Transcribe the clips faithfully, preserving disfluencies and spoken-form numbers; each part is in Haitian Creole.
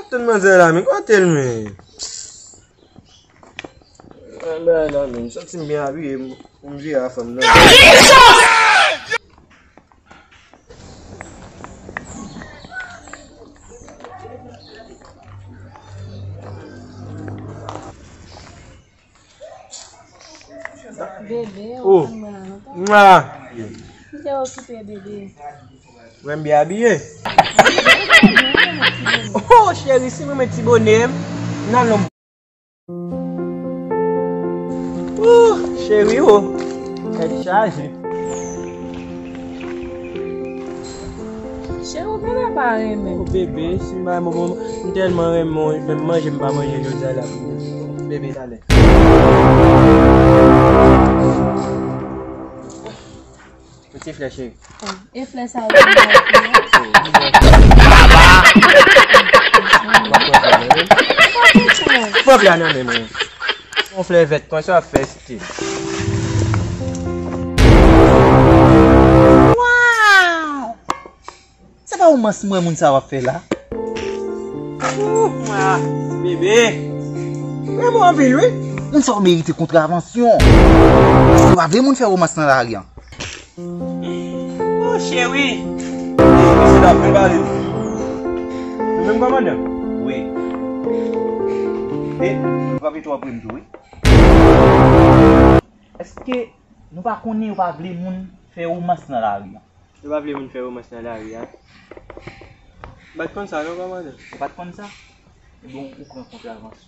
Tann manzè la, men kote l, men? Ann bagay la, men. M santi m byen abiye, m, m vire a fanm nan. Bebe, ou konn mwen la lontan. Mwa. M te okipe, bebe. Mwen byen abiye. Oh, cheri, si mwen met ti bonè m nan lòm. Oh, cheri, oh. Tèt chaje. Cheri, ou genlè pa renmen. Oh, bebe, si m pa renmen w, m tèlman renmen w, menm manje m pa manje jodi a la. Bebe, talè. Yon ti flè, cheri. Oh, e flè sa yo te bay pou mwen? Pran flè a nan men mwen. Yon flè vèt, konsa w ap fè stil. Waw! Se pa womans m wè moun sa yo ap fè la? Ouh, mwa, bebe. Renmen w anpil, wi. Moun sa yo merite kontravansyon. Paske yo pa vle moun fè womans nan lari a. Oh, cheri. Mesye dam, byen pale. Nou menm kòmandan? Wi. E, nou frape twò pre m tou, wi. Èske nou pa konnen yo pa vle moun fè womans nan lari a? Yo pa vle moun fè womans nan lari a. M pa t konn sa non, kòmandan. Ou pa t konn sa? Ebyen, ou pran kontravansyon.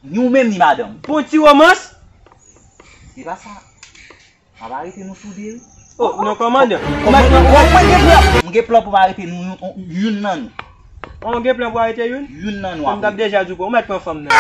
Ni ou menm, ni madanm. Pou ti womans? Se pa sa. M ap arete nou tou de, wi. Oh, non, kòmandan. Kòmandan, mwen gen plan. M gen plan pou m arete nou, youn, youn nan nou. Oh, ou gen plan pou arete youn? Youn nan nou. M t ap deja di w, ou mèt pran fanm nan.